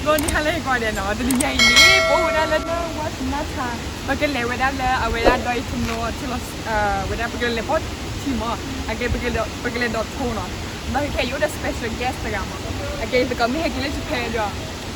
ဂီၤနံၤဟါလၢအဂ့ၤကိးဂၤဒဲးနီၤ, တနံၤညါအံၤန့ၣ် ပအိၣ်ဝဲဒၣ်လၢ West Nata, ပကလဲၤဝဲဒၣ်လၢအဝဲဒၣ် ဒိးအံၤထနီၤ ထံလီၤ ဝဲဒၣ် ပကလဲၤလၢဖီထံမး, အကဲ ပကလဲၤဒီးထိနီၤ, ဒီးခဲခဲအံၤအိၣ်ဒီး special guest တဂၤမး, အကဲ ယသကိးမ့ၢ်ဟဲက့ၤလၢ Japan ဒီး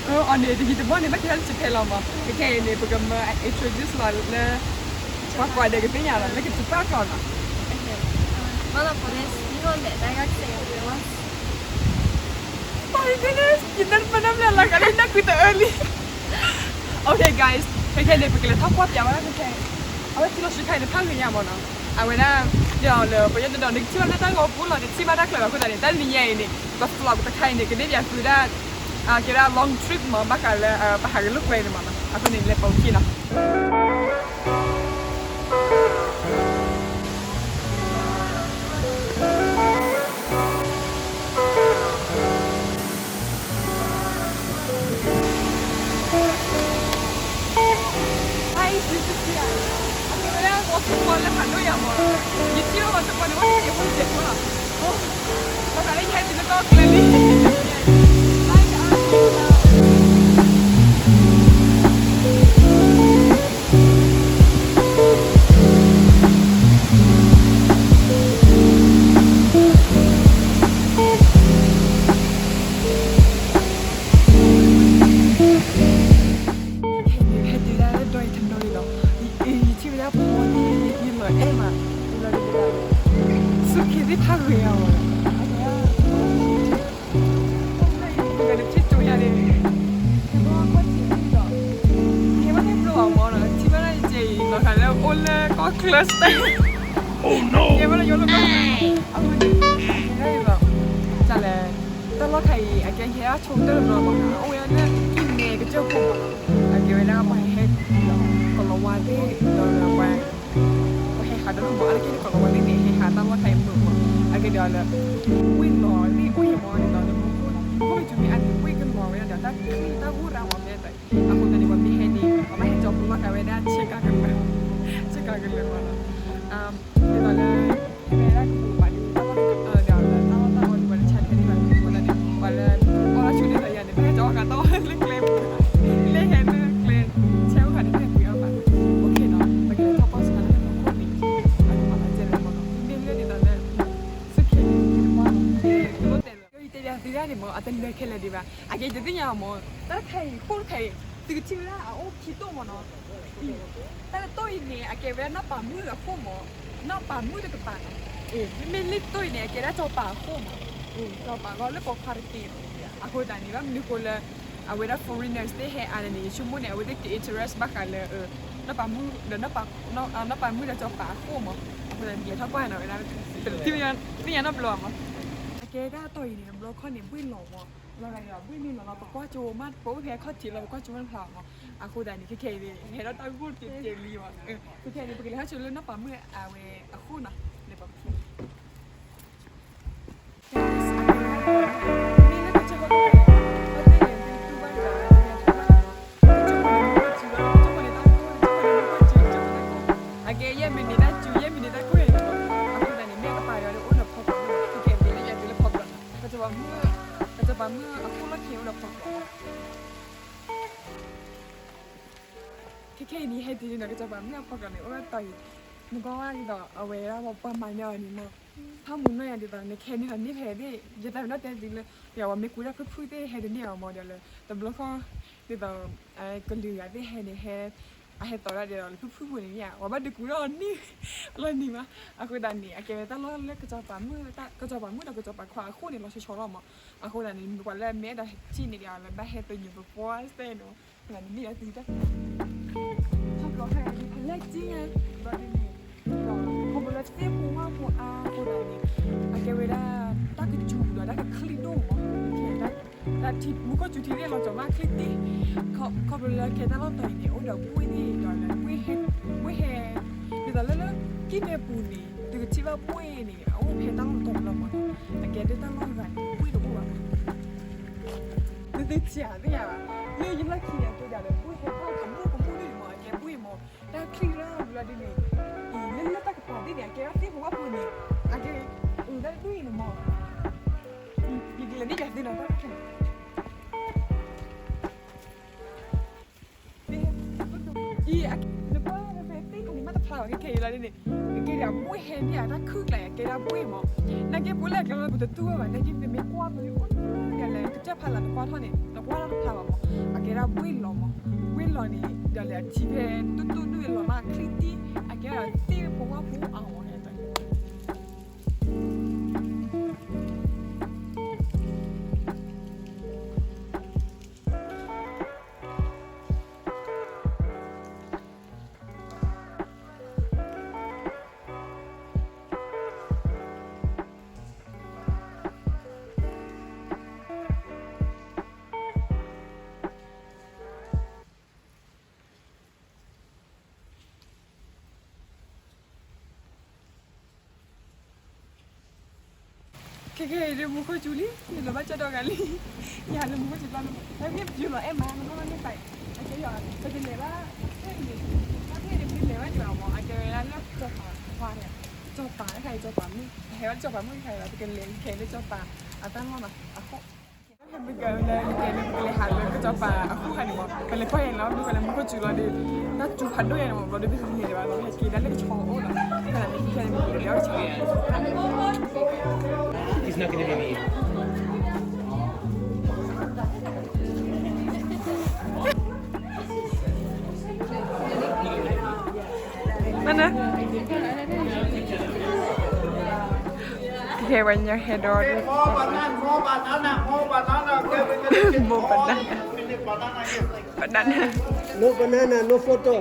အီၤန့ၣ် တယံာ်တမီၢ်န့ၣ် ဘၣ်က့ၤလၢ Japan လီၤမး, ခဲခဲအံၤန့ၣ် ပကမၤ introduce လီၤလၢ ပှၤကိးဂၤဒဲးကသ့ၣ်ညါလီၤ လၢကစၢ်ပၢ်ကျိာ်နီၤ. Hola, pues, hijo de Daga Xeos. My goodness, you never know me like I didn't know you early. Okay, guys, ခဲခဲန့ၣ် ပကလဲၤထီၣ်ကွၢ်ပၠးဝဲဒၣ်ခဲခဲ, အဝဲထံလီၤဆူခါအံၤန့ၣ် ဖးဂ့ၤညါမးနီၤ, အဝဲဒၣ် ဒီးလၢပယီၤတဒီး နကထံၣ်ဘၣ်လၢတၢ်ဂီၤပူၤလီၤ နထံၣ်ဘၣ်တၢ်ကျၢၤလီၤ အဃိသတးန့ၣ် တၢ်တနံၤညါအံၤန့ၣ် ပ vlog တခါအံၤန့ၣ် ကန့ၢ်ဘၣ်သုဒၣ် ကဲဒၣ် long trip မး ဘၣ်ဃးလၢ ပဟးဂဲၤလိာ်ကွဲန့ၣ်မးနီၤ, အဃိန့ၣ် လဲၤပိာ်ခံနီၤ. ဟဲတုၤဒၣ်လၢ ဒိးအံၤထနီၤလံလီၤ, ယထံၣ်ဝဲဒၣ်ဖိသ့ၣ် ယလီၤအဲၣ်မး, လီၤဒ်န့ၣ် ဆူၣ်ခ့သ့ၣ် ဖးဂ့ၤအီၤ, နထံၣ်ကၠိယၤန့ၣ်, နဘၣ်ကွၢ်ထံၣ်န့ၣ်ဒီး ကဲဘၣ်န့ၣ်ဘျီအီၤမးနီၤ, ထံၣ်ဘၣ်ဒၣ်ယကဲအံၤ လီၤခါလၢအိၣ်လၢကီၢ်ချၢစတဲ, ကဲဘၣ်လၢယအိၣ်လၢကီၢ်ချၢ, အဝဲန့ၣ် ကဲဒၣ်အံၤလီၤ, တၢ်လၢ တၢ်လီၢ်ခါအံၤ အကဲယဟဲဒၣ်ဆိကတၢၢ်တဘျီမးနီၤ, အိၣ်ဝဲဒၣ်လၢဟံၣ်မဲကစၢၢ်ခိၣ်မးနီၤ, အကဲဝဲဒၣ်ပှၤဟဲ ကလီၤဝါသ့ၣ်ဒီးပှၤ ပှၤဟဲဟးဒီဒူၣ်မး, အါတက့ၢ်န့ၣ် ကလီၤဝါသ့ၣ်န့ၣ် ဟဲဟးတၢ်လီၢ်ခါအံၤမုာ်မး, အကဲဒီးလၢ ဝ့ၢ်လီၤသ့ၣ်အိၣ်အံၤမးဒ်သိးလၢ မူခိၣ်မူခိၣ်မ့ၢ်ထူမ့ၢ်အါန့ၣ် ဝ့ၢ်ကလီၤဝဲဒၣ်ဒီးတၢ်ချံတၢ်ဂိၢ်ရၤမးဖဲတၢ်, အဃိသတးန့ၣ် ပှၤမ့ၢ်ဟဲန့ၣ် ပဘၣ်ဟဲကၠီပလီၢ်ခါဝဲဒၣ် ဆ့ကၤကလၢၤ, ဆ့ကၤကလၢၤမးနီၤ, ဒ်သိးလၢ ဟဲဝဲဒၣ်ကပူၤကပၤဒ် တၢ်လီၢ်တၢ်အီဒ်ပှၤတဆါဖဲန့ၣ်ဘၣ်, အဃိသတးန့ၣ် ပှၤလၢ အီၣ်တၢ်ဆူၣ်ဒ်သိးယၤန့ၣ် ပဟဲကၠီအီၣ်ကၤတၢ်အီၣ်လၢကျဲပူၤ, လၢဟဲလၢကျဲ ဆဲးအိၣ်ဃာ်န့ၣ် တဟဲကွံာ်အီၣ်ဘၣ်, အိၣ်ခ့နီၤ, ပကလဲၤထီၣ်ကွၢ်စှၤလၢမူခိၣ်န့ၣ် အကမၤသးကဲလၢမးနီၤ, မ့ၢ်လၢဒ်သိးလၢ ဆူၣ်ခ့န့ၣ် မ့ၢ်တမၤ ကလိၣ်တဲာ်လၢ ယတဲဘၣ်သုဒၣ်န့ၣ်မး အတလၢခဲလၢာ်ဒံးဘၣ်, အကဲယတသ့ၣ်ညါမး, တၢ်တခါအံၤ ဃိၣ်တခါအံၤ သုကထံၣ်ဝဲဒၣ်အအိၣ်ခံတိၢ်မးနီၤ, တၢ်တတိၢ်အံၤန့ၣ် အကဲဝဲဒၣ်နီၢ်ပၤမုၣ်အခိၣ်မး, နီၢ်ပၤမုၣ်တကပၤနီၤ, မ့မ့ၢ်လၢတတိၢ်အံၤန့ၣ် အကဲဒၣ်စီၤပၤအခိၣ်မး, စီၤပၤဂီၢ်လၢပိာ်ခွါတက့ၢ်နီၤ, အဃိသတးန့ၣ် ဘၣ်မနုၤဃိလၢ အဝဲဒၣ် foreigners သ့ၣ်ဟဲအါန့ၣ် ယဆိကမိၣ်န့ၣ် အဝဲသ့ၣ်က interest ဘၣ်ဃးလၢ နီၢ်ပၤမုၣ်ဒီး နီၢ်ပၤမုၣ်ဒီးစီၤပၤအခိၣ်မး, အဃိသတးန့ၣ် လဲၤထီၣ်ကွၢ်နီၤဝဲဒၣ်, သ့ၣ်ညါနီတဘျီမး, အကဲဒၣ်တီၢ်အံၤန့ၣ် တဘျီခီၣ်န့ၣ် ဘှ့ၣ်လီၤမး, လီၤဂာ်ဒီး ဘှ့ၣ်မ့ၢ်လီၤလီၤ ပကွၢ်ကၠိမး ပအိၣ်ဖဲအခီၣ်ထံးလီၤ ပကွၢ်ကၠိမးတဖျါမး, အဃိသတးန့ၣ် ခဲခဲအံၤန့ၣ် ဟဲထီၣ်တၢ်ဂိၢ်တက့ၢ်လံမး, ခဲခဲအံၤန့ၣ် ပကလဲၤထီၣ်ဆိလၢနီၢ်ပၤမုၣ်အဝဲအခိၣ်နီၤ, လဲၤပၤပခံ အကဲ ယဲၢ်မံးနံးတၢ်စူၤ ယဲၢ်မံးနံးတၢ်ကွၢ်, အဃိသတးန့ၣ် မ့ၢ်ကပၤဒီးအိၣ်ဒီးဖီကွီၢ်, ခဲခဲအံၤန့ၣ် မ့ၢ်ကပၤဒီးအိၣ်ဒီးဖီကွီၢ်, ကစီၤပၤမုၣ်, ကစီၤပၤမုၣ်အခိၣ်လီၢ်ခံအိၣ်ဒီးဖီကွီၢ် ခဲခဲအံၤန့ၣ် ဟဲတုၤန့ၣ်ဒီး ကစီၤပၤမုၣ်အဖီကွီၢ်န့ၣ် အိၣ်ဒီးတီၢ်အံၤ, နကွၢ်ဝဲဒ်သိး အဝဲဒၣ်ပှၤမၤန့ၢ်အီၤန့ၣ်မး, ဖးမုၢ်နီၢ်ယၤဒ်သိး နခဲန့ၢ်ဒီးန့ၢ်ဖဲသ့ၣ်, ယတၢ်မ့ၢ်နီၢ်တဲသုလၢ ယဝဲမ့ၢ်ကူတၢ်ဖုၣ်ဖုၣ်သ့ၣ်ဟဲတန့ၢ်အီၤမးဒီးလၢ တဘျီဃီ ဒ်သိး ကလုာ်ဂၤသ့ၣ်ဟဲန့ၣ် ဟဲ အဟဲသီၣ်ဒၣ်ဒီးလၢဖုၣ်ဖုၣ်ပူၤန့ၣ်မ့ၢ်ဧါ, ဝဲဘၣ်ဒုးကူထီၣ်အီၤန့ၣ် လီၤနံၤမး, အဃိသတးန့ၣ် အကဲဝဲတၢ်လီၢ်လၢကစီၤပၤမုၣ်, ကစီၤပၤမုၣ်ဒီးကစီၤပၤခွါအခိၣ်န့ၣ် လီၤဆီဆီလီၤမး, အဃိသတးန့ၣ် မ့ၢ်ပှၤလၢအမ့ၢ်အဲၣ်ဒိးထံၣ်န့ၣ်ဒီး လၢဘၣ်ဟဲသညူးပပှၢ်စဲန့ၣ် နမ့ၢ်ဒၣ်သံတၢ် ခီဖျိလၢကၠံၣ်ညါ ဘျီဒ်န့ၣ် ခီဖျိလၢသ့ၣ်ဖိဝၣ်ဖိအါအဃိသတးန့ၣ် အကဲဝဲဒၣ် တၢ်ကစူၤဒီးတၢ်ကချံၣ်ဒိၣ်မး, တၢ်ထံမူခိၣ်စူၤထံသ့ၣ်လီၤကၠီၤမးချံၣ်တ့ၢ်, ခီဖျိလၢကဲတၢ်လီၢ်တီၤအံၤန့ၣ် အိၣ်ဒီးဘှ့ၣ်န့ၣ်ဒီးလၢ ဘှ့ၣ်ဟဲ ဘှ့ၣ်ဟဲ ဒ်သိးလၢလၢ ကံၣ်မဲပူၤန့ၣ် သုကထံၣ်ဘၣ်ဘှ့ၣ်န့ၣ် အအိၣ်ဖဲတၢ်လီၢ်တီၤလီၤမး, အကဲဒ်တၢ်လီၢ်တဂၤန့ၣ် ဘှ့ၣ်တအိၣ်ဘၣ် သုသုထံၣ်ဧါသ့ၣ်ညါဘၣ်, လၢယလီၢ်ခံန့ၣ် အကဲဒၣ်လၢဘှ့ၣ်ဟဲထီၣ်ကမူၣ်ကမူၣ်န့ၣ်မး အကဲဘှ့ၣ်မး, တၢ်ချံၣ်ရၢ်ဘျီဒ်န့ၣ်, အံၤလၢလၢတၢ်ကပၤသ့ၣ်န့ၣ် အကဲဒၣ်သ့ၣ်ဖိဝၣ်ဖိန့ၣ်, အကဲ အုးတၢ်တဒူၣ်အံၤန့ၣ်မး, ယကလဲၤန့ၢ်ယၤသ့ၣ်နီၤတၢ်တခါန့ၣ် နကွၢ်ဖဲသ့ၣ်န့ၣ် မ့ၢ်တဖျါဘၣ်ခဲခဲအံၤလီၤန့ၣ်, နကဲဒၣ်ဘှ့ၣ်ဟဲန့ၢ်အတၢ်ခုၣ်ကျါ အကဲဒၣ်ဘှ့ၣ်မး, နာ်က့ပူၤလဲၣ်ကျီလၢပတတူၢ်ဝဲဘၣ်, နာ်က့ပမ့ၢ်ကွၢ်ပူၤန့ၣ် အိၣ်ဒ်လဲၣ် ကစၢၢ်ဖးလၢနကွၢ်ထီၣ်န့ၣ် နကွၢ်ထီၣ်တဖျါဘၣ်မး, အကဲဒၣ်ဘှ့ၣ်လီၤမး, ဘှ့ၣ်လီၤန့ၣ် ဒီးလဲၤအထံဖဲတူၢ်တူၢ်ဒူၣ်လီၤမး ချံတံၢ် အကဲဒၣ်သ့ၣ်ဖိဝၣ်ဖိအါမး ခဲခဲအံၤဒ်မူခိၣ်စူၤလံ, ယလီၤဘၣ်ကၠီဒီဂၤလံ, ယဟးလၢမူခိၣ်စူၤဘျီ, မ့ၢ်ယူၤလီၤအဲၣ်မး နမ့ၢ်န့ၢ်ပာ်, အကဲယီၤ ပကလဲၤဘၣ်, ဖဲန့ၣ် ဖဲန့ၣ် ပကလဲၤဘၣ်ဒံးဘၣ်မး, အကဲဝဲဒၣ်လၢကၠီၤပၤခွါန့ၣ်, ကၠီၤပၤတခါအံၤ ကၠီၤပၤမုၣ်, ဟဲဝဲလၢကၠီၤပၤမုၣ်တခါအံၤလီၤ, ပကလဲၤခဲလၢကၠီၤပၤအတၢ်လီၢ်နီၤ အဃိ ပကလဲၤ ပကလဲၤဟးလၢကၠီၤပၤအဃိခါန့ၣ်မး, ပလဲၤကွၢ်ယၤန့ၣ်လီၤ, ပကလဲၤမူခိၣ်စူၤလီၤဒီး တၢ်စူၤဖးဒိၣ်ယၤန့ၣ်မး, ဘျီဒီးပလဲၤဘၣ်လီၤ, ဟဲက့ၤဒၣ်လၢကဆီအိၣ်လီၤ, ပကလဲၤမူခိၣ်စူၤလီၤ He's not gonna be me. မနုၤ ဟဲဝဲညါဟဲဒီး ဘိပဒၣ် ပဒၣ် No banana, no photo.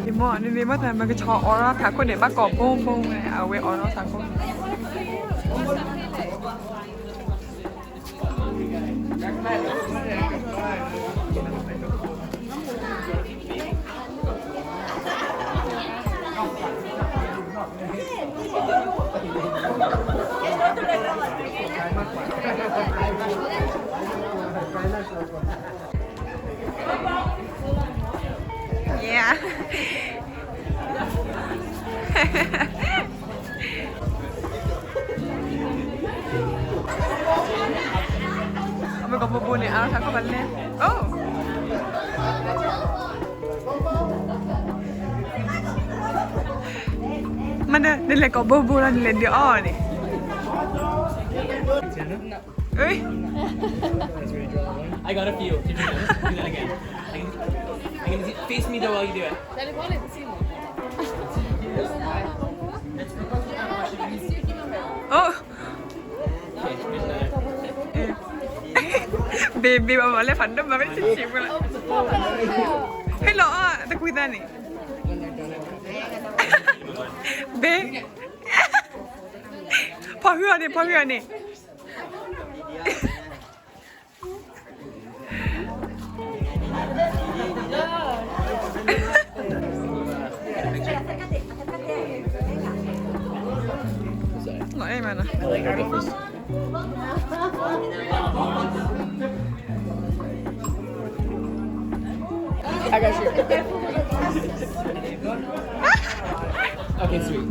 ယမ့ၢ် နမ့ၢ်ဘၣ်သးမ့ၢ်ကဆီအီထီၣ်ထးခိၣ်န့ၣ် ဘၣ်ကိးဘိဘိဝဲ အဝဲအီထီၣ်ထးခိၣ် Yeah. အမ့ၢ်ကီးဘိဘိန့ၣ် အါထီၣ်ထးခိၣ်ဘၣ်လဲၣ်. အိၣ် မ့ၢ်နလဲၤကိးဘိဘိလီၤ နလဲၤဒုးအီၣ်န့ၣ်. I got a few. Do that again. I can, I can see, face me though while you do it. Oh. Baby, mama, le fandom, mama, si si, mula. Hello, ah, te cuida ni. Baby. ဖီၣ်ဟုၣ်အီၤန့ၣ် ဖီၣ်ဟုၣ်အီၤန့ၣ်. No, hey, man. I got you. Okay, sweet.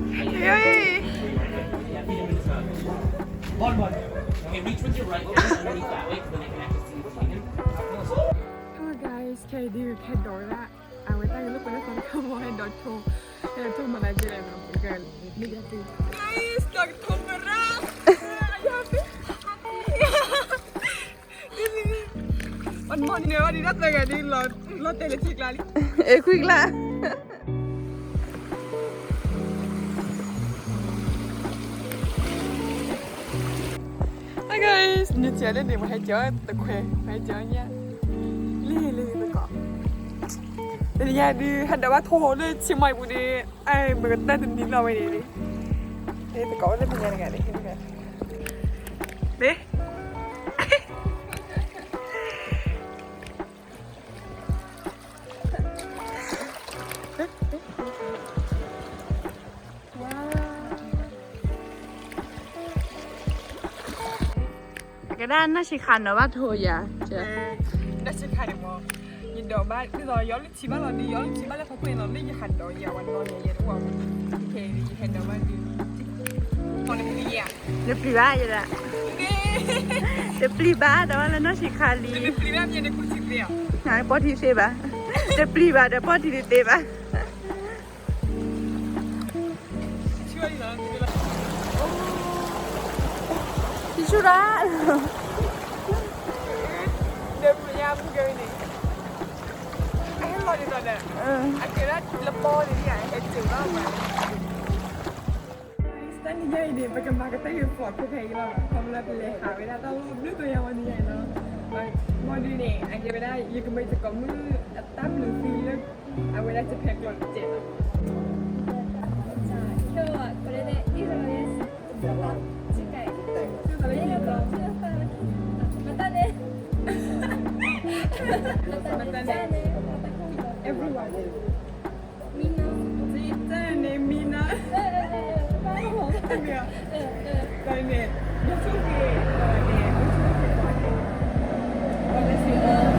Yay! One, one. Okay, reach with your right hand underneath that way, 'cause then I can actually see the chicken. Hello, guys. ခဲအံၤဒုး ခဲဒိးဝဲဒၣ် အဝဲတၢ်ဂ့ၢ်လိာ်ကွဲလၢသီတခါမ့ၢ် ဟဲဒိးထိ, ဟဲဒိးထိမၤနၤကဲလဲၣ်နီၤ, guys, ဒိးထိမရၣ်, အမ့ၢ်န့ၣ် ဝဲဒၣ်တၢ်သၢဂၤဒုး လီၤတဲာ်လၢထံကျါလံ, အဲ ခွံကျါ. Hi guys, နထံၣ်လၢန့ၣ် ပဟဲကၠီတခွဲး, ပဟဲကၠီညါ, လံလံသကိး, တနံၤညါဒုး ဟဲဒိးဘၣ်ထိလၢဆ့မီၢ်အံၤပူၤဒီး, အဲ မ့ၢ်ကတၢၢ်တနံၤလီၤဝဲန့ၣ်, သကိးအိၣ်လၢမဲာ်ညါတဂၤန့ၣ်, န့ၣ် Wow. ကဒၣ်နီၢ်ဆံးခါနီၤဘၣ်ထိယၤ, နီၢ်ဆံးခါန့ၣ်မ့ၢ် ယဒိးဘၣ် ဒ်သိးယအီလုၢ်ထံဘၣ်လီၤဒီး ယအီလုၢ်ထံဘၣ်လၢဖီခိၣ်န့ၣ်လီၤ မ့ၢ်ယဟးဒိးယၤဝဲနီၤန့ၣ် ယတအိၣ်ဘၣ်, ယဟဲဒိးဘၣ်ဒီး နပျံၤဘၣ်ယဲဒၣ်, တပျံၤဘၣ် တဝဲလၢနီၢ်ဆံးခါလံ, ပီၢ်ထံသ့ဘၣ်, တပျံၤဘၣ်ဒီးပီၢ်ထံတသ့ဘၣ်. ဆူၣ်ဒၣ် ဒီးပယါမုၢ်ကဝံၤန့ၣ် အဟဲလီၤဒ်သိးဒီး အကဲဒၣ်လပီန့ၣ် ဟဲတုၤဘၣ်မး တနံၤညါအံၤန့ၣ် ပကမၤကတၢၢ်ယဖီခိၣ်ဖဲအံၤလီၤ. ခီဖျိလၢပလဲၤဟးဝဲဒၣ်တၢ်လီၢ်ဘျုးတိၢ်ယါဝဲနံၤညါအံၤလီၤ. ဘၣ်ဒုးန့ၣ် အကဲဝဲဒၣ် ယကမ့ၢ်တကိးမုၢ်အတၢ်ဘျုးသုလၢ အဝဲဒၣ် Japan ကျိာ်တကဲးလီၤ. မတၤန့ၣ် everyone မံနီၤ မံနီၤ တၢ်န့ၣ် မ့ၢ်ဆိၣ်က့ၤ တၢ်န့ၣ် မ့ၢ်ဆိၣ်က့ၤ ပှၤလဲၤစံးအီၤ